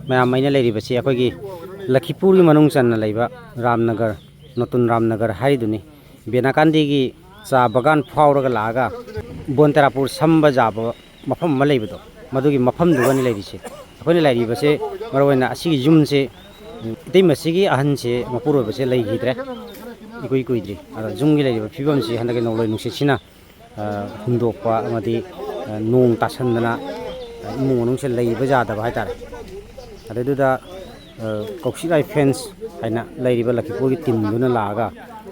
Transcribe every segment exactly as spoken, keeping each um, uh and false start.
ꯃꯌꯥꯝ ꯑꯩꯅ ꯂꯩꯔꯤꯕꯁꯤ ꯑꯩꯈꯣꯏꯒꯤ ꯂꯈꯤꯄꯨꯔꯒꯤ ꯃꯅꯨꯡ ꯆꯟꯅ ꯂꯩꯕ ꯔꯥꯝꯅꯒꯔ, ꯅꯣꯇꯨꯟ ꯔꯥꯝꯅꯒꯔ ꯍꯥꯏꯔꯤꯗꯨꯅꯤ꯫ ꯕꯦꯅꯥꯀꯥꯟꯗꯤꯒꯤ ꯆꯥ ꯕꯒꯥꯟ ꯐꯥꯎꯔꯒ ꯂꯥꯛꯑꯒ ꯕꯣꯟ ꯇꯦꯔꯥꯄꯨꯔ ꯁꯝꯕ ꯌꯥꯕ ꯃꯐꯝ ꯑꯃ ꯂꯩꯕꯗꯣ, ꯃꯗꯨꯒꯤ ꯃꯐꯝꯗꯨꯒꯅꯤ ꯂꯩꯔꯤꯁꯦ꯫ ꯑꯩꯈꯣꯏꯅ ꯂꯩꯔꯤꯕꯁꯦ ꯃꯔꯨꯑꯣꯏꯅ ꯑꯁꯤꯒꯤ ꯌꯨꯝꯁꯦ, ꯏꯇꯩꯃꯁꯤꯒꯤ ꯑꯍꯟꯁꯦ, ꯃꯄꯨꯔꯣꯏꯕꯁꯦ ꯂꯩꯈꯤꯗ꯭ꯔꯦ, ꯏꯀꯨꯏ ꯀꯨꯏꯗ꯭ꯔꯤ꯫ ꯑꯗꯣ ꯌꯨꯝꯒꯤ ꯂꯩꯔꯤꯕ ꯐꯤꯕꯝꯁꯤ ꯍꯟꯗꯛꯀꯤ ꯅꯣꯡꯂꯩ ꯅꯨꯡꯁꯤꯠꯁꯤꯅ ꯑ, ꯍꯨꯝꯗꯣꯛꯄ ꯑꯃꯗꯤ, ꯑ, ꯅꯣꯡ ꯇꯥꯁꯟꯗꯅ, ꯑ, ꯏꯃꯨꯡ ꯃꯅꯨꯡꯁꯦ ꯂꯩꯕ ꯌꯥꯗꯕ ꯍꯥꯏꯇꯥꯔꯦ꯫ ꯑꯗꯨꯗꯨꯗ, ꯑ, ꯀꯧꯁꯤꯛ ꯂꯥꯏ ꯐꯦꯟꯁ ꯍꯥꯏꯅ ꯂꯩꯔꯤꯕ ꯂꯈꯤꯄꯨꯔꯒꯤ ꯇꯤꯝꯗꯨꯅ ꯂꯥꯛꯑꯒ,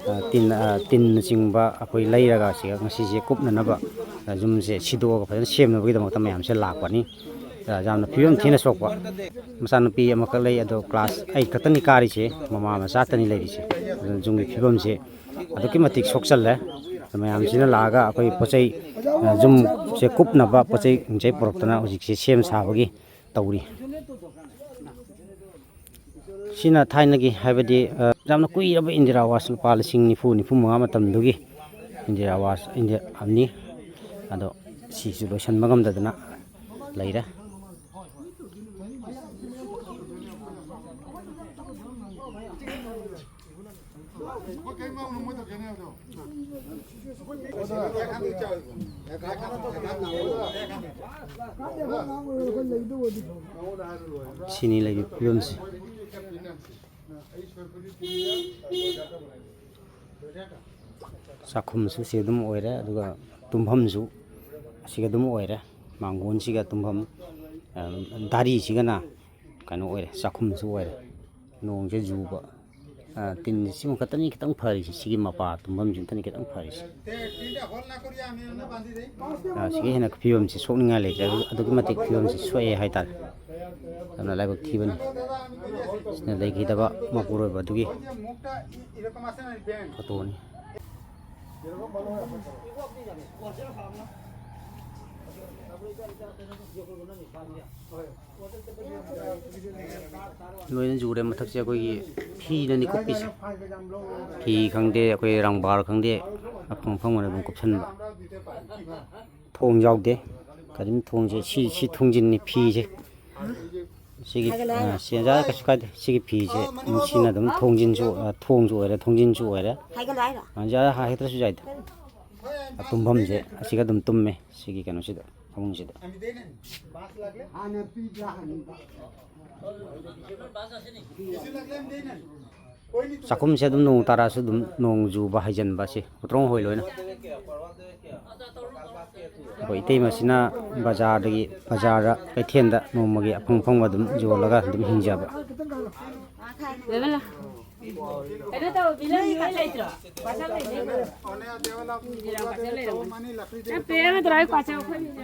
ꯑ, ꯇꯤꯟ, ꯑ, ꯇꯤꯟꯅꯆꯤꯡꯕ ꯑꯩꯈꯣꯏ ꯂꯩꯔꯒ ꯁꯤꯒ ꯉꯁꯤꯁꯦ ꯀꯨꯞꯅꯅꯕ, ꯑ, ꯌꯨꯝꯁꯦ ꯁꯤꯗꯣꯛꯑꯒ ꯐꯖꯅ ꯁꯦꯝꯅꯕꯒꯤꯗꯃꯛꯇ ꯃꯌꯥꯝꯁꯦ ꯂꯥꯛꯄꯅꯤ꯫ ꯑ, ꯌꯥꯝꯅ ꯐꯤꯕꯝ ꯊꯤꯅ ꯁꯣꯛꯄ꯫ ꯃꯆꯥꯅꯨꯄꯤ ꯑꯃꯈꯛ ꯂꯩ, ꯑꯗꯣ ꯀ꯭ꯂꯥꯁ ꯑꯩꯠ ꯈꯛꯇꯅꯤ ꯀꯥꯔꯤꯁꯦ, ꯃꯃꯥ ꯃꯆꯥꯇꯅꯤ ꯂꯩꯔꯤꯁꯦ꯫ ꯑꯗꯨꯅ ꯌꯨꯝꯒꯤ ꯐꯤꯕꯝꯁꯦ ꯑꯗꯨꯛꯀꯤ ꯃꯇꯤꯛ ꯁꯣꯛꯆꯜꯂꯦ꯫ ꯃꯌꯥꯝꯁꯤꯅ ꯂꯥꯛꯑꯒ ꯑꯩꯈꯣꯏ ꯄꯣꯠ ꯆꯩ, ꯑ, ꯌꯨꯝꯁꯦ ꯀꯨꯞꯅꯕ ꯄꯣꯠ ꯆꯩ ꯅꯨꯡꯆꯩ ꯄꯨꯔꯛꯇꯅ ꯍꯧꯖꯤꯛꯁꯦ ꯁꯦꯝ ꯁꯥꯕꯒꯤ ꯇꯧꯔꯤ꯫ ꯁꯤꯅ ꯊꯥꯏꯅꯒꯤ, ꯍꯥꯏꯕꯗꯤ, ꯑ, ꯌꯥꯝꯅ ꯀꯨꯏꯔꯕ ꯏꯟꯗꯤꯔꯥ ꯑꯋꯥꯖ, ꯂꯨꯄꯥ ꯂꯤꯁꯤꯡ ꯅꯤꯐꯨ, ꯅꯤꯐꯨ ꯃꯉꯥ ꯃꯇꯝꯗꯨꯒꯤ ꯏꯟꯗꯤꯔꯥ ꯑꯋꯥꯖ, ꯏꯟꯗꯤꯔꯥ ꯑꯃꯅꯤ꯫ ꯑꯗꯣ ꯁꯤꯁꯨ ꯂꯣꯏꯁꯤꯟꯕ ꯉꯝꯗꯗꯅ ꯂꯩꯔꯦ꯫ ꯁꯤꯅꯤ ꯂꯩꯔꯤꯕ ꯐꯤꯕꯝꯁꯦ꯫ ꯆꯥꯛꯈꯨꯝꯁꯨ ꯁꯤ ꯑꯗꯨꯝ ꯑꯣꯏꯔꯦ, ꯑꯗꯨꯒ ꯇꯨꯝꯐꯝꯁꯨ ꯑꯁꯤꯒ ꯑꯗꯨꯝ ꯑꯣꯏꯔꯦ꯫ ꯃꯥꯡꯒꯣꯟꯁꯤꯒ ꯇꯨꯝꯐꯝ, ꯑ, ꯗꯥꯔꯤꯁꯤꯒꯅ ꯀꯩꯅꯣ ꯑꯣꯏꯔꯦ, ꯆꯥꯛꯈꯨꯝꯁꯨ ꯑꯣꯏꯔꯦ꯫ ꯅꯣꯡꯁꯦ ꯖꯨꯕ꯫ ꯑ, ꯇꯤꯟ ꯁꯤꯃ ꯈꯛꯇꯅꯤ ꯈꯤꯇꯪ ꯐꯔꯤꯁꯦ, ꯁꯤꯒꯤ ꯃꯄꯥ ꯇꯨꯝꯐꯝꯁꯤꯃꯇꯅꯤ ꯈꯤꯇꯪ ꯐꯔꯤꯁꯦ꯫ ꯑ, ꯁꯤꯒ ꯍꯦꯟꯅ ꯐꯤꯕꯝꯁꯤ ꯁꯣꯛꯅꯤꯡꯉꯥꯏ ꯂꯩꯇ꯭ꯔꯦ꯫ ꯑꯗꯨ-, ꯑꯗꯨꯛꯀꯤ ꯃꯇꯤꯛ ꯐꯤꯕꯝꯁꯤ ꯁꯣꯛꯑꯦ ꯍꯥꯏꯇꯥꯔꯦ꯫ ꯑꯗꯨꯅ ꯂꯥꯏꯕꯛ ꯊꯤꯕꯅꯤ꯫ ꯁꯤꯅ ꯂꯩꯈꯤꯗꯕ ꯃꯄꯨꯔꯣꯏꯕ ꯑꯗꯨꯒꯤ ꯐꯣꯇꯣꯅꯤ꯫ ꯂꯣꯏꯅ ꯖꯨꯔꯦ꯫ ꯃꯊꯛꯁꯦ ꯑꯩꯈꯣꯏꯒꯤ ꯐꯤꯅꯅꯤ ꯀꯨꯞꯄꯤꯁꯦ꯫ ꯐꯤ ꯈꯪꯗꯦ, ꯑꯩꯈꯣꯏ ꯔꯪꯕꯥꯔ ꯈꯪꯗꯦ, ꯑꯐꯪ ꯑꯐꯪꯕꯅ ꯑꯗꯨꯝ ꯀꯨꯞꯁꯟꯕ꯫ ꯊꯣꯡ ꯌꯥꯎꯗꯦ꯫ ꯀꯔꯤꯝ ꯊꯣꯡꯁꯦ ꯁꯤ, ꯁꯤ ꯊꯣꯡꯖꯤꯟꯅꯤ ꯐꯤꯁꯦ꯫ ꯁꯤꯒꯤ, ꯍꯥꯏꯒꯠꯂꯣ ꯍꯥꯏꯔꯣ? ꯑ, ꯁꯤ ꯑꯣꯖꯥ, ꯀꯩꯁꯨ ꯀꯥꯏꯗꯦ꯫ ꯁꯤꯒꯤ ꯐꯤꯁꯦ ꯃꯁꯤꯅ ꯑꯗꯨꯝ ꯊꯣꯡꯖꯤꯟꯁꯨ, ꯑ, ꯊꯣꯡꯁꯨ ꯑꯣꯏꯔꯦ, ꯊꯣꯡꯖꯤꯟꯁꯨ ꯑꯣꯏꯔꯦ꯫ ꯍꯥꯏꯒꯠꯂꯣ ꯍꯥꯏꯔꯣ? ꯑ, ꯑꯣꯖꯥ, ꯍꯥꯏꯒꯠꯇ꯭ꯔꯁꯨ ꯌꯥꯏꯗ꯫ ꯇꯨꯝꯐꯝꯁꯦ ꯑꯁꯤꯒ ꯑꯗꯨꯝ ꯇꯨꯝꯃꯦ, ꯁꯤꯒꯤ ꯀꯩꯅꯣꯁꯤꯗ, ꯐꯃꯨꯡꯁꯤꯗ꯫ ꯆꯥꯛꯈꯨꯝꯁꯦ ꯑꯗꯨꯝ ꯅꯣꯡ ꯇꯥꯔꯛꯑꯁꯨ ꯑꯗꯨꯝ ꯅꯣꯡ ꯆꯨꯕ ꯍꯩꯖꯤꯟꯕ ꯑꯁꯤ ꯎꯇ꯭ꯔꯣꯡ ꯍꯣꯏ ꯂꯣꯏꯅ꯫ ꯑꯩꯈꯣꯏ ꯏꯇꯩꯃꯁꯤꯅ ꯕꯖꯥꯔꯗꯒꯤ, ꯕꯖꯥꯔꯗ ꯀꯩꯊꯦꯜꯗ ꯅꯣꯡꯃꯒꯤ ꯑꯐꯪ ꯑꯐꯪꯕ ꯑꯗꯨꯝ ꯌꯣꯜꯂꯒ ꯑꯗꯨꯝ ꯍꯤꯡꯖꯕ꯫ ꯀꯩꯅꯣ ꯇꯧ, ꯕꯤꯂꯝ ꯂꯣꯏ ꯂꯩꯇ꯭ꯔꯣ? ꯄꯥꯁꯜ ꯂꯩꯅꯦ꯫ ꯅꯪ ꯄꯦ ꯑꯃ ꯇꯧꯔ ꯑꯩ ꯄꯥꯁꯜ ꯑꯩꯈꯣꯏ ꯃꯤꯁꯦ।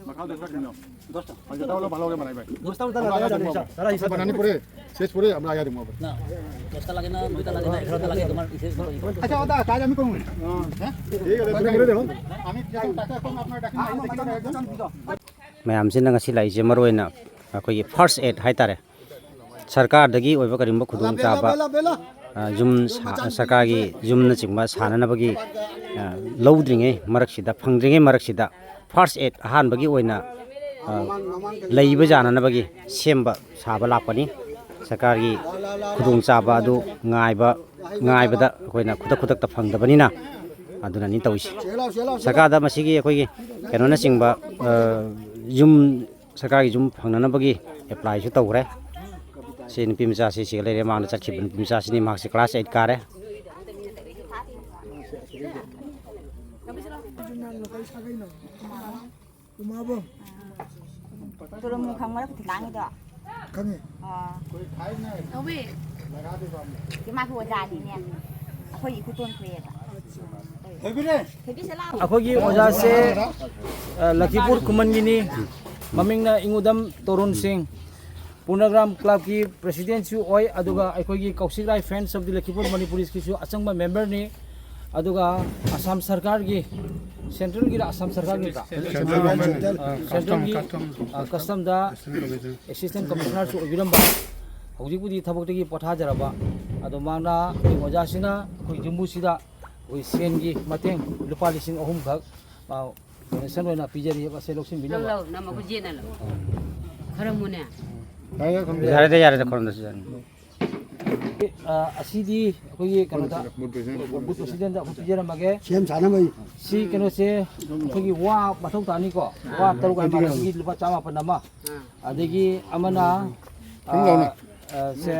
ꯃꯈꯥꯗ ꯈꯔ ꯀꯩꯅꯣ, ꯗꯣꯁꯇ, ꯍꯧꯖꯤꯛ ꯇꯧꯔ ꯂꯧꯕ ꯂꯥꯛꯑꯣ, ꯃꯅꯥꯏ ꯚꯥꯏ꯫ ꯗꯣꯁꯇ ꯎꯗ ꯂꯥꯛꯑꯣ, ꯌꯥꯗꯦ, ꯆꯥꯅꯤ, ꯆꯥꯅꯤ꯫ ꯆꯥꯅꯤ ꯄꯨꯔꯦ, ꯁꯦꯁ ꯄꯨꯔꯦ, ꯑꯃ ꯌꯥꯗꯦ, ꯃꯣ꯫ ꯅ, ꯗꯣꯁꯇ ꯂꯥꯛꯑꯦ, ꯅ, ꯅꯣꯏꯗ ꯂꯥꯛꯑꯦ, ꯅ, ꯑꯦꯒꯥꯔꯣꯗ ꯂꯥꯛꯑꯦ, ꯇꯣꯃꯥꯔ ꯏꯁꯦ, ꯏꯁꯦ, ꯏꯁꯦ꯫ ꯑꯆꯥ, ꯍꯣꯗꯥ, ꯀꯥꯏ ꯑꯃꯤ ꯀꯣꯡ? ꯍꯥ? ꯊꯤꯛ ꯍꯦ, ꯂꯦꯀꯤꯟ ꯃꯤꯔꯦ ꯗꯦꯈꯣ, ꯑꯃꯤ ꯀꯌꯥ ꯇꯥꯀ ꯀꯣꯡ ꯑꯞꯅꯥ ꯗꯥꯀꯤꯟ ꯃꯌꯥꯝꯁꯤꯅ ꯉꯁꯤ ꯂꯥꯛꯏꯁꯦ ꯃꯔꯨ ꯑꯣꯏꯅ ꯑꯩꯈꯣꯏꯒꯤ ꯐꯥꯔꯁ ꯑꯦꯗ ꯍꯥꯏꯇꯥꯔꯦ, ꯁꯔꯀꯥꯔꯗꯒꯤ ꯑꯣꯏꯕ ꯀꯔꯤꯒꯨꯝꯕ ꯈꯨꯗꯣꯡꯆꯥꯕ, ꯑ, ꯌꯨꯝ ꯁꯥ-, ꯁꯔꯀꯥꯔꯒꯤ ꯌꯨꯝꯅꯆꯤꯡꯕ ꯁꯥꯅꯅꯕꯒꯤ, ꯑ, ꯂꯧꯗ꯭ꯔꯤꯉꯩ ꯃꯔꯛꯁꯤꯗ, ꯐꯪꯗ꯭ꯔꯤꯉꯩ ꯃꯔꯛꯁꯤꯗ ꯐꯥꯔꯁ ꯑꯦꯗ ꯑꯍꯥꯟꯕꯒꯤ ꯑꯣꯏꯅ, ꯑ, ꯂꯩꯕ ꯌꯥꯅꯅꯕꯒꯤ ꯁꯦꯝꯕ ꯁꯥꯕ ꯂꯥꯛꯄꯅꯤ꯫ ꯁꯔꯀꯥꯔꯒꯤ ꯈꯨꯗꯣꯡꯆꯥꯕ ꯑꯗꯨ ꯉꯥꯏꯕ, ꯉꯥꯏꯕꯗ ꯑꯩꯈꯣꯏꯅ ꯈꯨꯗꯛ ꯈꯨꯗꯛꯇ ꯐꯪꯗꯕꯅꯤꯅ, ꯑꯗꯨꯅꯅꯤ ꯇꯧꯔꯤꯁꯦ꯫ ꯁꯔꯀꯥꯔꯗ ꯃꯁꯤꯒꯤ ꯑꯩꯈꯣꯏꯒꯤ ꯀꯩꯅꯣꯅꯆꯤꯡꯕ, ꯑ, ꯌꯨꯝ ꯁꯔꯀꯥꯔꯒꯤ ꯌꯨꯝ ꯐꯪꯅꯅꯕꯒꯤ ꯑꯦꯄ꯭ꯂꯥꯏꯁꯨ ꯇꯧꯈ꯭ꯔꯦ꯫ ꯁꯤ ꯅꯨꯄꯤ ꯃꯆꯥꯁꯤ ꯁꯤꯒ ꯂꯩꯔꯦ, ꯃꯥꯡꯗ ꯆꯠꯈꯤꯕ ꯅꯨꯄꯤ ꯃꯆꯥꯁꯤꯅꯤ, ꯃꯍꯥꯛꯁꯤ ꯀ꯭ꯂꯥꯁ ꯑꯩꯠ ꯀꯥꯔꯦ꯫ ꯇꯣꯂꯣꯝ ꯈꯪꯕ꯭ꯔꯥ ꯐꯤꯊꯤ ꯂꯥꯡꯉꯤꯗꯣ? ꯈꯪꯉꯤ꯫ ꯑꯣ꯫ ꯇꯧꯋꯦ꯫ ꯁꯤ ꯃꯥꯁꯨ ꯑꯣꯖꯥꯅꯤꯅꯦ꯫ ꯑꯩꯈꯣꯏ ꯏꯈꯨ ꯇꯣꯟ ꯊꯣꯛꯑꯦꯕ꯫ ꯊꯣꯏꯕꯤꯁꯦ ꯂꯥꯛꯑꯣ꯫ ꯑꯩꯈꯣꯏꯒꯤ ꯑꯣꯖꯥꯁꯦ, ꯑ, ꯂꯈꯤꯄꯨꯔ ꯈꯨꯃꯟꯒꯤꯅꯤ꯫ ꯃꯃꯤꯡꯅ ꯏꯉꯨꯗꯝ ꯇꯣꯔꯨꯟ ꯁꯤꯡ꯫ ꯄꯨꯅꯒ꯭ꯔꯥꯝ ꯀ꯭ꯂꯕꯀꯤ ꯄ꯭ꯔꯦꯁꯤꯗꯦꯟꯁꯨ ꯑꯣꯏ, ꯑꯗꯨꯒ ꯑꯩꯈꯣꯏꯒꯤ ꯀꯧꯁꯤꯛ ꯔꯥꯏ ꯐ꯭ꯔꯦꯟꯁ ꯑꯣꯐ ꯗꯤ ꯂꯈꯤꯄꯨꯔ ꯃꯅꯤꯄꯨꯔꯤꯁꯀꯤꯁꯨ ꯑꯆꯪꯕ ꯃꯦꯝꯕꯔꯅꯤ꯫ ꯑꯗꯨꯒ ꯑꯁꯥꯝ ꯁꯔꯀꯥꯔꯒꯤ, ꯁꯦꯟꯇ꯭ꯔꯦꯜꯒꯤꯔ ꯑꯁꯥꯝ ꯁꯔꯀꯥꯔꯒꯤꯔ? ꯁꯦꯟꯇ꯭ꯔꯦꯜ ꯒꯚꯔꯟꯃꯦꯟꯠ, ꯑ, ꯁꯦꯟꯇ꯭ꯔꯦꯜꯒꯤ, ꯀꯁꯇꯝ, ꯀꯁꯇꯝ꯫ ꯑ, ꯀꯁꯇꯝꯗ ꯑꯦꯁꯤꯁꯇꯦꯟꯠ ꯀꯃꯤꯁꯅꯔꯁꯨ ꯑꯣꯏꯕꯤꯔꯝꯕ, ꯍꯧꯖꯤꯛꯄꯨꯗꯤ ꯊꯕꯛꯇꯒꯤ ꯄꯣꯊꯥꯖꯔꯕ, ꯑꯗꯣ ꯃꯍꯥꯛꯅ ꯑꯩꯈꯣꯏ ꯑꯣꯖꯥꯁꯤꯅ ꯑꯩꯈꯣꯏ ꯌꯨꯝꯕꯨꯁꯤꯗ ꯑꯩꯈꯣꯏ ꯁꯦꯟꯒꯤ ꯃꯇꯦꯡ ꯂꯨꯄꯥ ꯂꯤꯁꯤꯡ ꯑꯍꯨꯝꯈꯛ, ꯑ, ꯗꯣꯅꯦꯁꯟ ꯑꯣꯏꯅ ꯄꯤꯖꯔꯤ, ꯃꯁꯦ ꯂꯧꯁꯤꯟꯕꯤꯅꯕ꯫ ꯂꯧ, ꯂꯧ, ꯅꯃ ꯈꯨꯖꯦꯅ ꯂꯧ꯫ ꯈꯔ ꯃꯨꯅꯦ꯫ ꯌꯥꯔꯦꯗ, ꯌꯥꯔꯦꯗ, ꯈꯨꯔꯨꯝꯗꯁꯨ ꯌꯥꯅꯤ꯫ ꯑ, ꯑꯁꯤꯗꯤ ꯑꯩꯈꯣꯏꯒꯤ ꯀꯩꯅꯣꯗ, ꯕꯨꯠ ꯄ꯭ꯔꯦꯁꯤꯗꯦꯟꯗ ꯑꯩꯈꯣꯏ ꯄꯤꯖꯔꯝꯃꯒꯦ꯫ ꯁꯦꯝ ꯁꯥꯅꯕꯒꯤ꯫ ꯁꯤ ꯀꯩꯅꯣꯁꯦ ꯑꯩꯈꯣꯏꯒꯤ ꯋꯥ ꯃꯊꯧ ꯇꯥꯅꯤꯀꯣ꯫ ꯋꯥ ꯇꯔꯨꯛ ꯍꯥꯏ ꯃꯥꯜꯂꯦ꯫ ꯁꯤꯒꯤ ꯂꯨꯄꯥ ꯆꯥꯃꯥꯄꯟ ꯑꯃ꯫ ꯑꯗꯒꯤ ꯑꯃꯅ, ꯁꯨꯝ ꯂꯥꯎꯅ꯫ ꯑ, ꯑ, ꯁꯦ,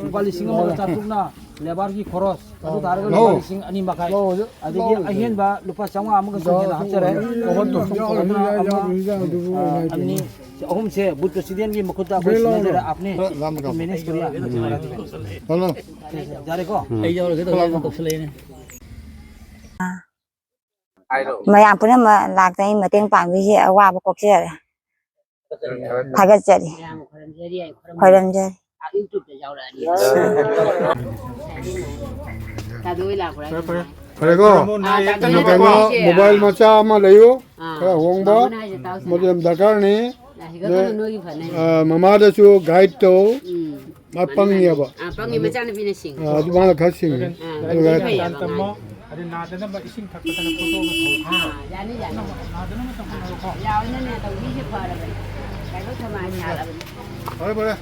ꯂꯨꯄꯥ ꯂꯤꯁꯤꯡ ꯑꯃꯒ ꯆꯥꯇ꯭ꯔꯨꯛꯅ ꯂꯦꯕꯔꯒꯤ ꯈꯣꯔꯣꯁ, ꯑꯗꯨ ꯇꯥꯔꯒ ꯂꯨꯄꯥ ꯂꯤꯁꯤꯡ ꯑꯅꯤ ꯃꯈꯥꯏ꯫ ꯑꯗꯒꯤ ꯑꯍꯦꯟꯕ ꯂꯨꯄꯥ ꯆꯥꯝꯃꯉꯥ ꯑꯃꯒꯁꯨ ꯍꯦꯟꯅ ꯍꯥꯞꯆꯔꯦ꯫ ꯑꯗꯨꯅ ꯑꯃ, ꯑ, ꯑꯅꯤ, ꯑꯍꯨꯝꯁꯦ ꯕꯨꯠ ꯄ꯭ꯔꯦꯁꯤꯗꯦꯟꯒꯤ ꯃꯈꯨꯠꯇ ꯑꯩꯈꯣꯏ ꯁꯤꯟꯅꯖꯔꯦ꯫ ꯑꯞꯅꯤ ꯃꯦꯅꯦꯖ ꯇꯧꯕ ꯌꯥꯒꯅꯤ꯫ ꯍꯜꯂꯣ꯫ ꯌꯥꯔꯦꯀꯣ? ꯑꯩ ꯌꯥꯎꯔꯒꯦ ꯇꯧꯔꯒ ꯀꯧꯁꯜꯂꯛꯏꯅꯦ꯫ ꯃꯌꯥꯝ ꯄꯨꯝꯅꯃꯛ ꯂꯥꯛꯇꯅ ꯑꯩ ꯃꯇꯦꯡ ꯄꯥꯡꯕꯤꯁꯦ ꯑꯋꯥꯕ ꯀꯣꯛꯆꯔꯦ꯫ ꯊꯥꯒꯠꯆꯔꯤ꯫ ꯈꯣꯏꯔꯝꯖꯔꯤ꯫ ꯐꯔꯦꯀꯣ? ꯀꯩꯅꯣ, ꯀꯩꯅꯣ, ꯃꯣꯕꯥꯏꯜ ꯃꯆꯥ ꯑꯃ ꯂꯩꯌꯨ, ꯈꯔ ꯍꯣꯡꯕ, ꯃꯗꯨ ꯌꯥꯝ ꯗꯔꯀꯥꯔꯅꯤ꯫ ꯑ, ꯃꯃꯥꯗꯁꯨ ꯒꯥꯏꯗ ꯇꯧ꯫ ꯃꯥ ꯄꯪꯉꯦꯕ꯫ ꯑꯥ, ꯄꯪꯉꯦ, ꯃꯆꯥꯅꯨꯄꯤꯅ ꯁꯤꯡꯉꯦ꯫ ꯑꯥ, ꯑꯗꯨ ꯃꯥꯅ ꯈꯔ ꯁꯤꯡꯉꯦ꯫ ꯑꯥ, ꯑꯗꯨꯒ ꯃꯆꯥꯅꯨꯄꯤ ꯐꯩꯌꯦꯕ ꯑꯉꯥꯡ꯫ ꯑꯗꯨ ꯅꯥꯗꯅꯕ ꯏꯁꯤꯡ ꯊꯛꯄꯗꯅ ꯐꯣꯇꯣꯒ ꯊꯧ꯫ ꯑꯥ, ꯌꯥꯅꯤ, ꯌꯥꯅꯤ꯫ ꯅꯥꯗꯅꯕ ꯇꯧꯅꯕꯀꯣ꯫ ꯌꯥꯎꯅꯅꯦ ꯇꯧꯕꯤꯁꯦ ꯐꯔꯕꯅꯦ꯫ ꯂꯥꯏꯕꯛ ꯊꯧꯅꯥ ꯁꯥꯔꯕꯅꯦ꯫ ꯐꯔꯦ, ꯐꯔꯦ꯫